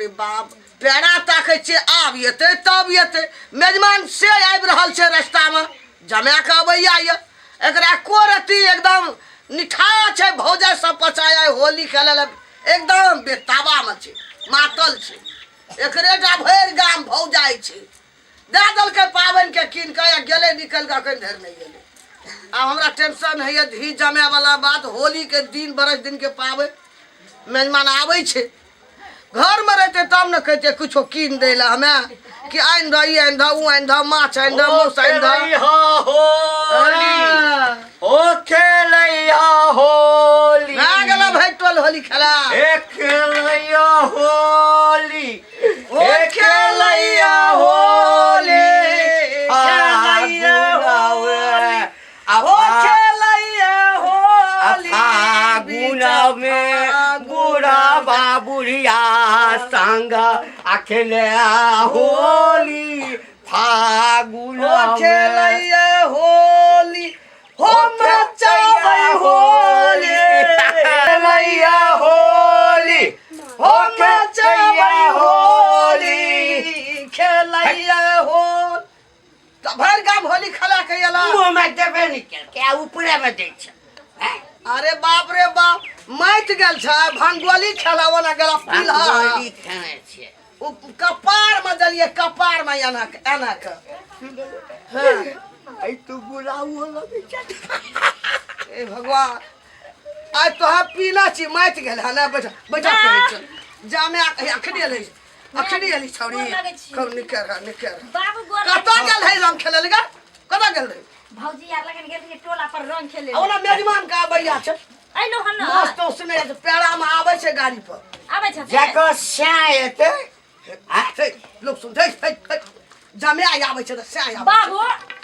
रे बाप, पेड़ा ताकै छियै आब एतै तब एतै। मेजमान से आबि रहल छै रस्तामे, जमा कऽ अबैया यऽ। एकरा एको रत्ती एकदम निठा छै। भौजाइ सब पचाय होली खेलै लए एकदम बेताबामे छै, मातल छै। एकरे टा भरि गाम भौजाइ छै। दए देलकै पाबनिके कीन कऽ आ गेलै निकलि कऽ, एखन धरि नहि गेलै। आब हमरा टेंशन होइए धी जमायवला बात। होलीके दिन बरस दिनके पाबनि, मेजमान आबै छै। घरमे रहितै तब ने कहितियै किछो कीन दै लए हमे कि आनि दह, ई आनि दह, ओ आनि दह, माछ आनि दह, मौस आनि दह। होली ओ खेलैया होली। भए गेलै भरि टोल होली खेला। हे खेलैया होली, ओ खेलैया होली, खेलैया होली, ओ खेलैया होली। फागुन में बुढ़ा बुढ़िया संग आ खेले होली फागुन। ओ खेलैया होली, हो मचाबै होली। खेलैया होली, हो मचाबै होली, खेलैया होली। तऽ भरि गाम होली खेला के एला। मुँहमे देबे नहि केलकै आ ऊपरेमे दै छै। अरे बाप रे बाप, माटि गेल छै। भंगोली खेला ओना गेला पीला। गोली खेने छियै। ओ कपार में देलिए, कपार में एना के एना के। हाँ। ऐ तू गुलाबो लगै छै। ए भगवान, आइ तोहर पीना छी, माटि गेल है ने। बैठ बैठ, कहै छै जामे अखनी एलै, अखनी एली छौड़ी। गोर लगै छी। खूब निके रह, निके रह। बाबू गोर कतऽ गेल है रंग खेलै लए? कतऽ गेल रहे? भौजी यार लगन गेल रहियै टोला पर रंग खेले। आ ओना मेजमान के आबैया छै। अइलो हन ने। मस्त उसने छै, पेड़ा में आबै छै गाड़ी पर। आबै छै। जकर सैं एतै। हे, लोक सुन, हे हे हे, जमे आबै छै तऽ सैं आबै छै। बाबू,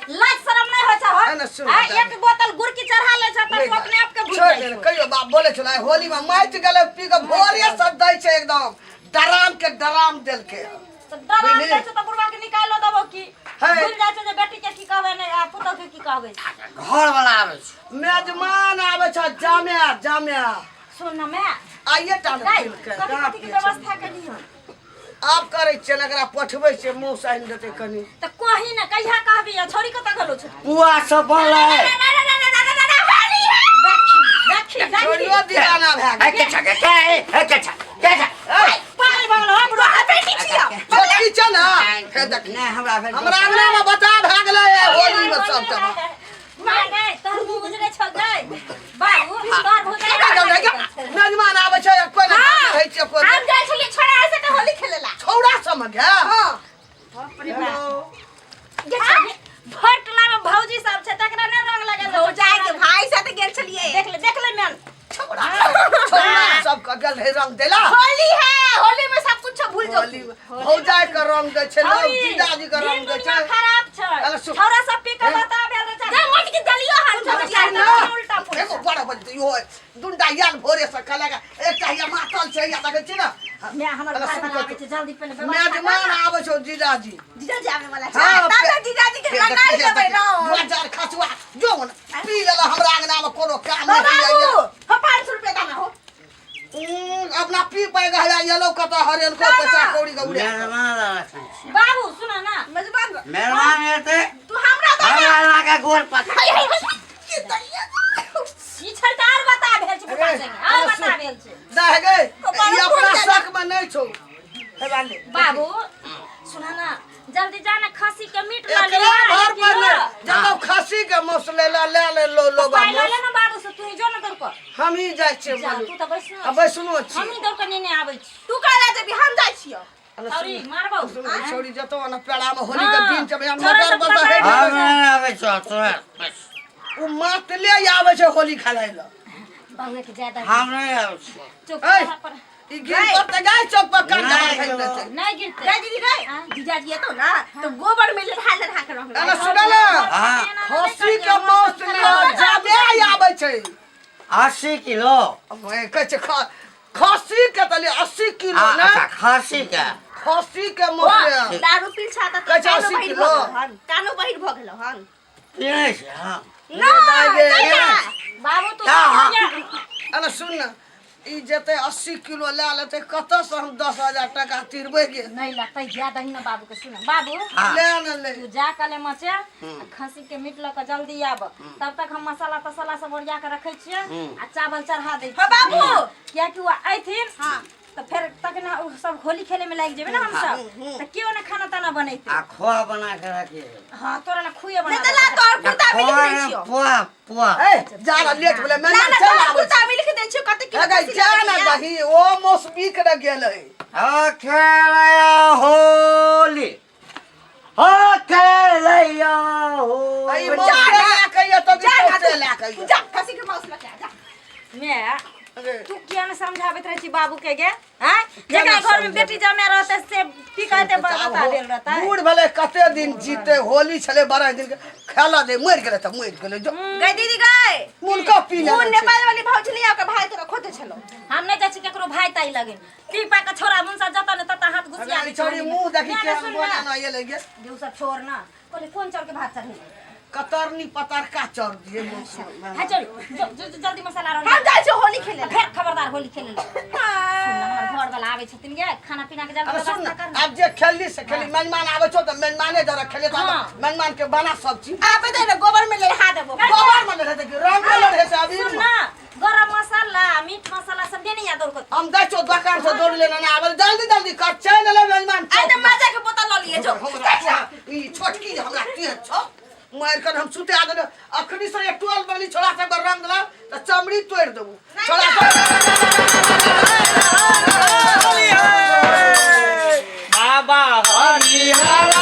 लाज शरम नहीं होइ छै हो? ना, ना, सुन, आ, बता एक बोतल गुड़की चढ़ा ले छै तऽ तू अपने आप के भूल छोड़ि जाइ दे ने, छौ। कहियो बाप बोले छलै होली में माटि गेलै पी के भोरे सब दै छै एकदम डराम के डराम देलकै। तऽ डराम बुझली? दै छै तऽ बुढ़वा के निकालो देबो की? है। भूल जाइ छै जे बेटी के की कहबै नहि आ पुतहु के की कहबै। घर वाला आबै छै। मेजमान आबै छै जामे जामे। सुन न माय। आइए टा ने गै, पीलकै, कथी कहाँ कथी के पियै छै? व्यवस्था केलियै? आब करै छियै ने, एकरा पठबै छियै, मौस आनि देतै कनि। तऽ कही ने कहिया कहबी आ छोड़ी कतऽ गेलो छै? पुआ सब बनलै। देखी देखी देखी। छोड़ियो दीवाना भए हे गेल। के छ के के हे के छ के छ। पागल भऽ गेलो हम बुढ़वा बेटी छियै। छोटकी छै ने, हे देख। नहि हमरा भेल। हमरा अंगना में बच्चा भए गेलै होली में सब जगह। माय गै, तोहर मुँह उजरे छौ गै। बाबू, तोहर भौजाई कतऽ गेल रहै गे? मेजमान आबै छै कोइ ने रहै छै कोइ। हम जाइ छलियै छोड़ा से तऽ होली खेलेला। छौड़ा सब गे। हां। बाप रे बाप। गे छौड़ी, भर टोला में भौजी सब छै तकरा ने रंग लगल। भौजाई के भाई साथे गेल छलियै। देख ले, देख ले मैन। छौड़ा छौड़ा सब के गेल रहै रंग देला। होली है, होली में सब कुछ भूल जाओ। होली में भौजाई के रंग दै छै लोग, छौड़ी, जीजाजी के दिन रंग दै दुनिया छै। खराब छै। अरे सुन। छौड़ा सब पी के बता भेल रहै छै। गे मट के दलियो हन भौजाई। सुन ना। उल्टा पुल्टा। एगो बड़ा बजतै इहो दुनटा याल भोरे से खेलक, एकटा या मातल छै या देखै छी ने। मैं हमर अरे घर सुन वाला कऽ आबै छै, जल्दी पहिले व्यवस्था कर मेजमान ना। आबै छौ जीजाजी। जीजाजी आबै वाला छै। हाँ, दादा जीजाजी के लगाई देबै रंग। बाजार खसुआ जो ने पी लेला। हमरा अंगना में कोनो काम नहीं बाबू है। हम 500 रुपया दाना हो। अपना पी पाई गया येलो कत हरेल को पैसा कौड़ी के उड़े। मेहमान आबै छै। बाबू सुन ना। मेजबान। मेहमान एतै। तू हमरा दाना। हमरा लगा गोर पकड़। हाय हाय हाय की दलिया। ई छै तऽ आर बता भेल छै बुढ़वा संगे, आर बता भेल छै। दह गए कपार ई अपना फोड़ देलक। शक में नहीं छौ। हे बाले। बाबू सुन ना, जल्दी जा ना खसी के मीट ल ले। एकरा भर पर ले जब खसी के मौस ले ला ले ले लो लो। पाइ ल ले ना बाबू से, तू ही जो ना दौड़ कर। हम ही जाइ छियै। जा। बोलू। तू तऽ बैसनो। आ बैसनो छी। हम ही दौड़ कर नेने आबै छी। तू काला जेबी, हम जाइ छियो। अरे छौड़ी सुन, मारबौ। सुन, ई छौड़ी जतो ना पेड़ा में होली के हाँ। दिन छै भैया। छोड़ा मोटर सब पर पकड़। हेड। हम नहि आबै छौ तोरा। उ मातले आबै छै होली खेलाय लए। बाबू के ज्यादा हम नहि आबै छियौ। चुप ऐ। पर। ई गिर पर तऽ गाय चौक पर कान नहि दबा खाइ जेबो। छै। नहीं गिरते। गई दीदी गई, जीजाजी एतो ना तो गोबर में लढ़ा लढ़ा के रहल। एना सुनल ने? हाँ। खसी के मांस ले जाबे आबै छै। 80 किलो। कहै छै खसी के तले 80 किलो। आ, ने अच्छा खसी के। खसी के मांस ले। दारू पील छा त कहै छै कानो 80 बहिर किलो। भऽ गेल हन, कानो बहिर भऽ गेल हन। पीने छै। हाँ। ना। दाइ गे। बाबू तू हाँ, हाँ। एना सुन ने। ई जेतै 80 किलो लए लेतै, कतऽसँ हम 10,000 टाका तिरबै गे? नहीं लगतै, जा दही ना बाबू के। सुन बाबू। हाँ। ले ने ले। तू जा कले मचे आ खस्सी के मीट लऽ के जल्दी आब, तब तक हम मसाला तसाला सब ओरिया के रखै छियै आ चावल चढ़ा दै। हाँ बाबू। कियाकि ओ अयथिन तऽ फेर तक ना ओ सब होली खेले में लागि जेबै ना हम सब, तऽ केओ ने खाना ताना बनेतै। आ खोआ बना के रखिए। हाँ, तोरा ला खुए बना नहीं तो ला तोर कुर्ता में लिख दै छियो। पुआ पुआ। ए जा ना, लेट भेलै। ना मेहमान ना चल तोर आबै। कुर्ता में लिख दै छियो कते किलो अगे खस्सी जा ना लगैया। दही ओ मौसमी के गेलै। हो खेलैया होली, हो खेलैया आ ई होली। मौस लए के अइयै तब जा ना ई तू। लए के अइयै। जा खस्सी के मांस लके आ जा। मैं अरे, तू किया ने समझाबैत रहै छी बाबू के गे? हैं, जेकरा ने घर में समझेबै? बेटी जमे रहतै से की कहते बता देल रहतै। बूढ़ भेलै, कते दिन जीते? होली छलै 12 दिन के, खेला दे। मरि गेलै तऽ मरि गेलै, जो। गई दीदी गई। मुनका पी उ लेने छै। नेपाल वाली भौजी नहीं ओकर भाई तोरा खोते छलो। हम नहीं जाइ छी केकरो भाई ताई लगे। पी पा के छोरा मुनसा जतऽ ने ततऽ हाथ घुसिया अरे दै छै छोरी होली में। मुँह देखी ना, ना, केहन सुन बोला ना। ना एलै गे। जे उ सब छोड़ ना, कहले कोन चाउर के भात चढ़ेबै? कतरनी पतरका चढ़ दिए। हाँ चल, जो जो जो, जल्दी मसाला रख। हम जाइ छियो होली खेले ला। फेर खबरदार होली खेले ले। सुन ना, हमर घर वाला आबै छथिन गे, खाना पीना के जल्दी अरे सुन व्यवस्था ना, कर ना। आब जे खेलली से खेली। मेजमान आबै छौ तऽ मेजमाने जरा खेले। हाँ। मेजमान के बना सब चीज। आबे दे ना, गोबर में लड़हा देबो। गोबर में रहते कि रंग में रहे से अभी। सुन ना, गरम मसाला मीट मसाला सब देने या दौड़ के। हम दै छौ दोकान से दौड़ लेना ना आबै, जल्दी जल्दी कर, चलि एलै मेजमान। आइ तऽ मजा के बोतल लऽ लिए जो। हमरा ई छोटकी जे हमरा तेज छौ, मारि कर हम सुते आ देलौ अखनी से। एक टोल वाली छोड़ा सब रंग देला तऽ चमड़ी तोड़ि देबू छोड़ा सब। बाबा हरिहर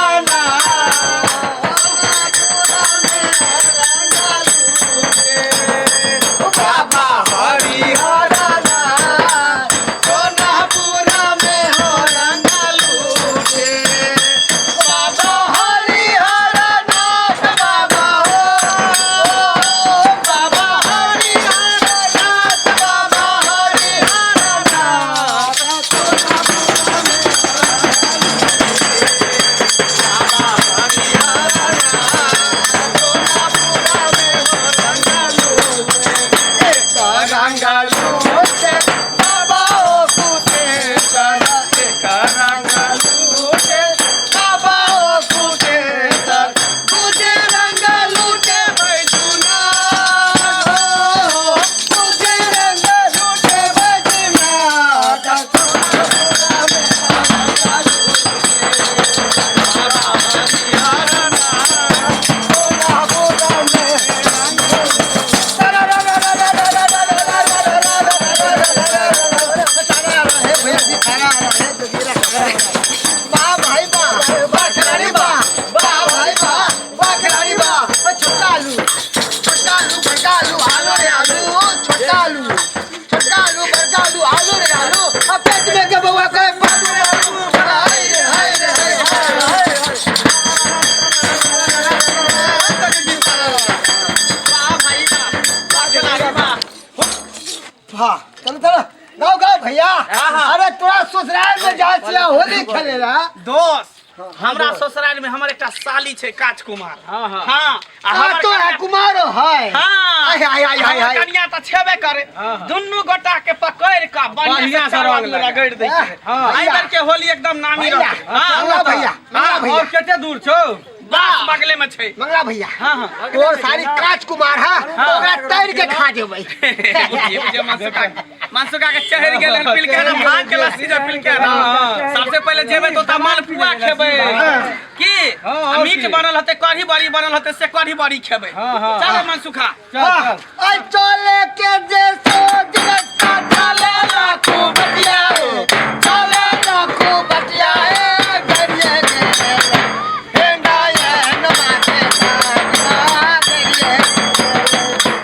बाबा हरिहर सोनापुरा में हो रंगलू बाबा हरिहर नाथ बाबा हो बाबा हरिहर नाथ बाबा हरिहर नाथ सोनापुरा में वाह भाई वाह, वाह खिलाड़ी वाह, वाह भाई वाह, वाह खिलाड़ी वाह। ओ छोटा आलू, छोटा आलू, बड़का आलू, आलू रे आलू, छोटा आलू, छोटा आलू, बड़का आलू, आलू रे आलू, अब पेट में के बउआ कहे बाबू रे आलू। हाय रे हाय रे हाय हाय हाय हाय। हाँ चलो चलो, गाओ गाओ भैया। अरे तोरा ससुराल में जाय छियै होली खेले ला। दोस्त, हमरा ससुराल में हमर एकटा साली छै काज कुमार। हाँ हाँ, आ आ हमर तोरा कुमार है? हाँ। आय, आय, आय, आय, हमर आय। कनिया तऽ छेबे करे। दुनू गोटा के पकड़ के बढ़िया से रंग रगड़ दै छै। हाँ। एहि बेर के होली एकदम नामी भैया, रहतै। हाँ। मंगला भैया, मंगला भैया। और कते दूर छौ? बस बगले में छै। मंगला भैया। हाँ हाँ। तोर सारी काच कुमार है, ओकरा तैर के खा जेबै। बुझिए बुझिए, मनसुखा मनसुखा के चढ़ गेल हन, पिलके ना भांग के लस्सी जे पिलके ना। सबसे पहले जेबै तो ओतऽ मालपुआ खेबै की आ मीट बनल होतै, कढ़ी बड़ी बनल होतै, से कढ़ी बड़ी खेबै। चल मनसुखा। हाँ, आ चले के जे सोच रस्ता चले राखू बटिया हो, चले राखू बटिया ए गरिए गेल हेंगा एहन माथे काजवा गरिए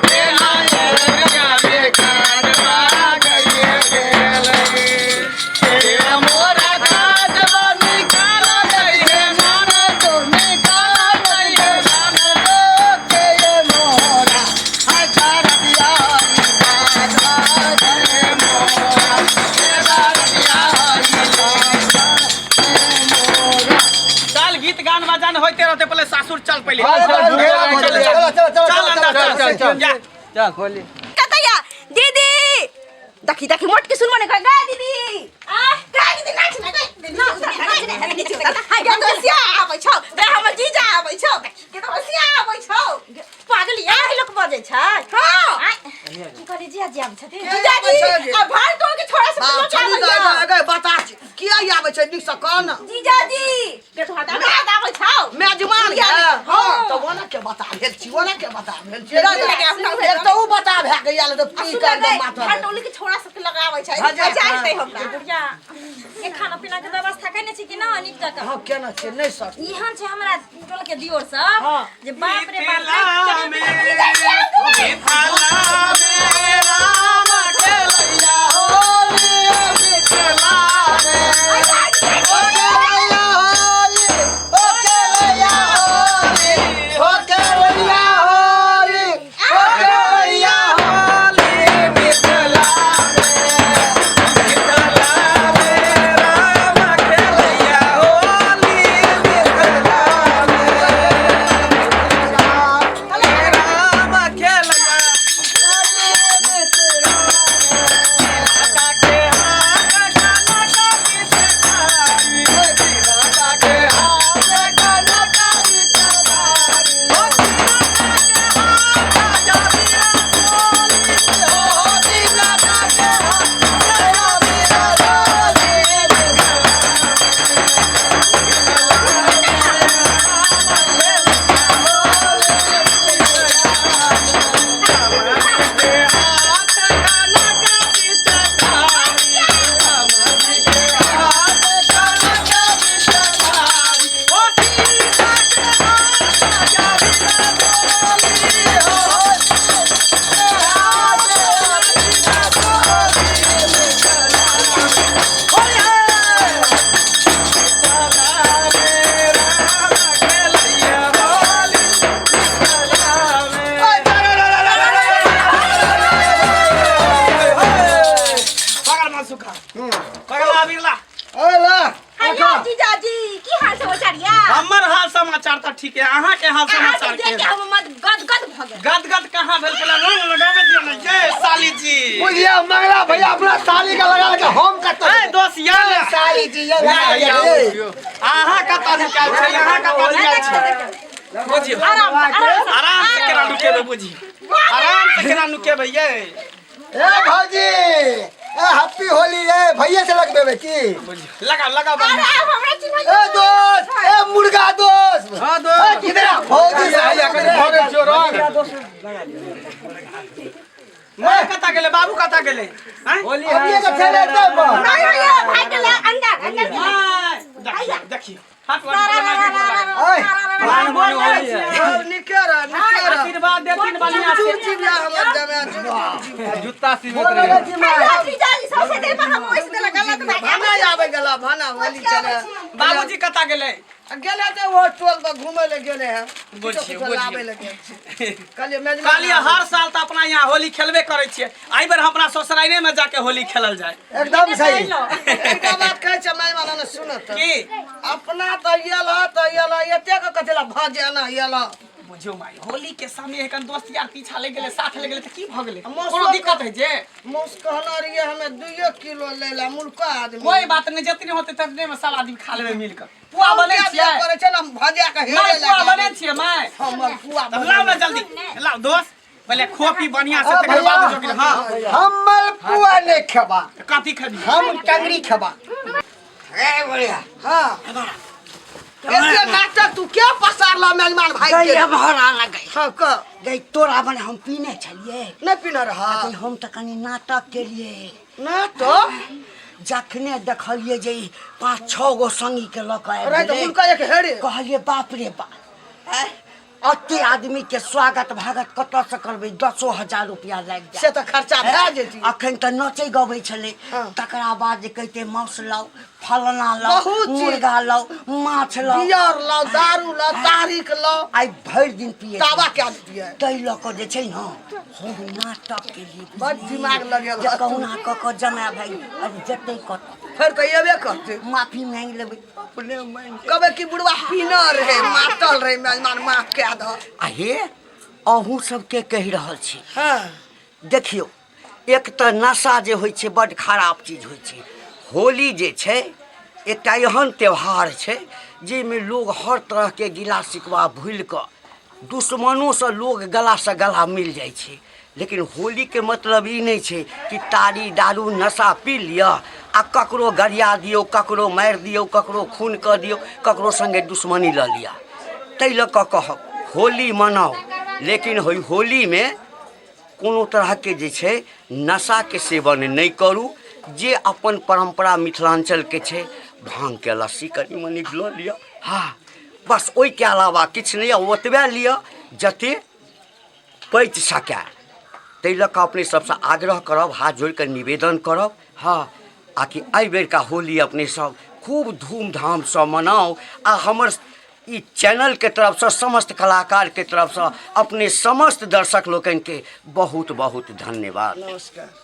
हेंगा एहन माथे काजवा गरिए गेल हे मोरा काजवा निकाल गई नाना तो निकाल गई नाना तो के ये मोरा हजार बिहारी काजवा गए मोरा हजार बिहारी काजवा मोरा। चल, गीत गान बजान होइते रहते, पहले सासुर चल पहले। चल, चल, चल, चल, चल, चल, चल अंदर चल, चल, चल, जा। कतैया दीदी। देखी देखी मोट के सुनबो नहीं कर गे दीदी आ गे दीदी नाच ना गे दीदी उतर ना नीचे उतर हाय गे दोसिया आबै छौ गे हमर जीजा आबै छौ गे दोसिया आबै छौ पागल या लोक बजै छै। हां। आय, की कहली जिया जिया आबै छथिन? जीजा जी आ भार तोड़ के छोड़ा सब बाप लोग चलू आबै तऽ छौ। अगे बता किया आबै छै नीक से कह न। जीजा जी गे तोहर दादा आबै छौ। मेजमान जीजा के जी, हां तऽ ओना के बता भेल छी, ओना के बता भेल छी। लगे अपना एक तऽ उ बता भए के आयल तऽ आ पी सुन के गे माथा भार टोली के छोड़ा सब के लगाबै छै। भऽ जाए, मजा हाँ। एतै हमरा। बुढ़िया के खाना पीना के व्यवस्था केने छी कि ना नीक जकाँ? हां केना छै नहि सर। एहन छै हमरा टोल के दियोर सब जे बाप रे बाप। मिथिला में मिथिला में राम खेलैया होली मिथिला में ओ खेलैया होली, ओ खेलैया होली, ओ खेलैया होली, ओ खेलैया होली मिथिला में मिथिला में राम खेलैया होली मिथिला में राम खेलैया के हाथ गाना का पिचकारी के हाथ गाना का पिचकारी, ओ के हाथ जाबिया होली ओ दीना का के हाथ गाना पिचकारी। हाथ गाना का पिचकारी हाथ गाना का पिचकारी, ओ सीता के हाथ जाबिया ओ हाथ हेलो जीजा जी की हाल समाचार या? हमर हाल समाचार तऽ ठीक है, अहाँ के हाल अहाँ समाचार के के देख के हम मत गद गद भऽ गेल। गद गद कहाँ भेल छलै? रंग लगाबे दियौ ने ये साली जी। बुझिया मंगला भैया अपना साली का लगा के हम कत ए दोस्त यार साली जी ये लगा के अहाँ कतऽ निकाल छै, अहाँ कतऽ निकाल छै बुझियौ। आराम से, आराम से। आराम से केना नुकेबै बुझियौ, आराम से केना नुकेबै ये। ए भौजी ए हैप्पी होली ए भैया से लगबेबे की? बुझियौ लगा लगा अरे बढ़िया। आब हमरा चिन्है ए दोस्त ए मुर्गा दोस्त। हां दोस्त ए किधर आ? भौजी से माँ कतऽ गेलै, बाबू कतऽ गेलै? आँय? अभी के खेले ते पर नहीं नहीं भाई के ले अंदर अंदर के ले। आँय, देखियौ देखियौ हाथ वाला ओए नीके रह नीके रह। आशीर्वाद देथिन बढ़िया से। चुप चिबिया हमर जमाय चुप चुप। जूता सीबैत बोल रहियै। लगा जी मां हेलो जीजा जी सबसे देर पर हम ओइस देला गलत भए गेल। भाना आबै गेला भाना होली चले। बाबूजी कतऽ गेलै? गेले तऽ ओ टोल पर घूमे ले गेले हैं। बुझियौ, किछो बुझियौ। लाबै ले गेल छै। कहलियै मेजबान कहलियै हर साल तऽ अपना यहाँ होली खेलबे करै छियै, एहि बेर हम अपना ससुराइरे में जाके होली खेलल जाय। एकदम सही। एकटा बात कहै छै मेजबान ने सुनत की अपना तऽ आयल ह तऽ आयल ह एतेक कथी ला भऽ जाना आयल ह। बुझियौ माई, होली के समय एखन दोस्त यार पीछा ले गेलै साथ ले गेलै तऽ की भऽ गेलै? मौसम- कोनो दिक्कत है जे? मौस कहना रहियै हमे 2 किलो लै ला मुल्का आदमी। कोई बात नहीं, जितने होते ततने में सब आदमी खा लेबै मिल कऽ। पुआ बनै छियै? करै छै ने भजा के माय हेरे पुआ लगा बनै छियै माय? हमर पुआ तब लाउ ने जल्दी लाउ दोस्त, पहिले खोपी बढ़िया से आ तकर भैया बाद जोगिर। हां हम मलपुआ नहीं खेबा, कथी खेबी? हम टंगरी खेबा। ए बढ़िया। हां एते नाटक तू क्या पसारला मेजबान भाई के? गई भरा लगै। हां क गई तोरा बने हम पीने छलियै। नहीं पीने रहा। गई हम तऽ कनी नाटक केलियै। नाटक? जखने देखलियै जे ई 5-6 गो संगी के लऽ कऽ आबि अरे तऽ गेलै, हुनका एक हेरे कहलियै बाप रे बाप, अते आदमी के स्वागत भागत कतऽ से करबै? 10,000 रुपया लागि जायत। से तऽ खर्चा भए जेती। अखन तऽ नचै गबै छलै, तकरा बाद जे कहिते मांस लाउ फलना लाउ बहुत चीज। मुर्गा लाउ माछ लाउ बियर लाउ दारू लाउ तारीख लाउ। आइ भरि दिन पिए तावा क्या दिए ताहि लऽ कऽ जे छै ने हम नाटक केलियै। बड दिमाग लगेल जे कहुना कऽ कऽ जमा भए अरे जेतै कतऽ, फेर तऽ एबे करतै। माफी मांगि लेबै अपने मांगि कहबै कि बुढ़वा पीना रहे मातल रहे मेजबान माफ कए दह। आ हे अहूँ सबके कहि रहल छी। हाँ देखियौ एक तऽ नशा जे होइ छै बड्ड खराब चीज होइ छै। होली जे छै एकटा एहन त्यौहार छै जाहिमे लोग हर तरहके गिला शिकवा भूलि कऽ दुश्मनोसँ लोग गलासँ गला मिल जाइ छै। लेकिन होलीके मतलब ई नहि छै कि तारी दारू नशा पी लिअ आ ककरो गरिया दियौ, ककरो मारि दियौ, ककरो खून कऽ दियौ, ककरो सङ्गे दुश्मनी लऽ लिअ। ताहि लऽ कऽ कहब होली मनाउ, लेकिन होलीमे कोनो तरहके जे छै नशाके सेवन नहि करू। जे अपन परम्परा मिथिलाञ्चलके छै, भाँगके लस्सी कनि मनि लऽ लिअ, हँ बस, ओहिके अलावा किछु नहि। ओतबे लिअ जते पचि सकए। ताहि लऽ कऽ अपने सबसँ आग्रह करब, हाथ जोड़ि कऽ निवेदन करब, हँ, आ कि एहि बेरका होली अपने सब खूब धूमधामसँ मनाउ। आ हमर ई चैनलके तरफसँ, समस्त कलाकारके तरफसँ अपने समस्त दर्शक लोकनिके बहुत बहुत धन्यवाद। नमस्कार।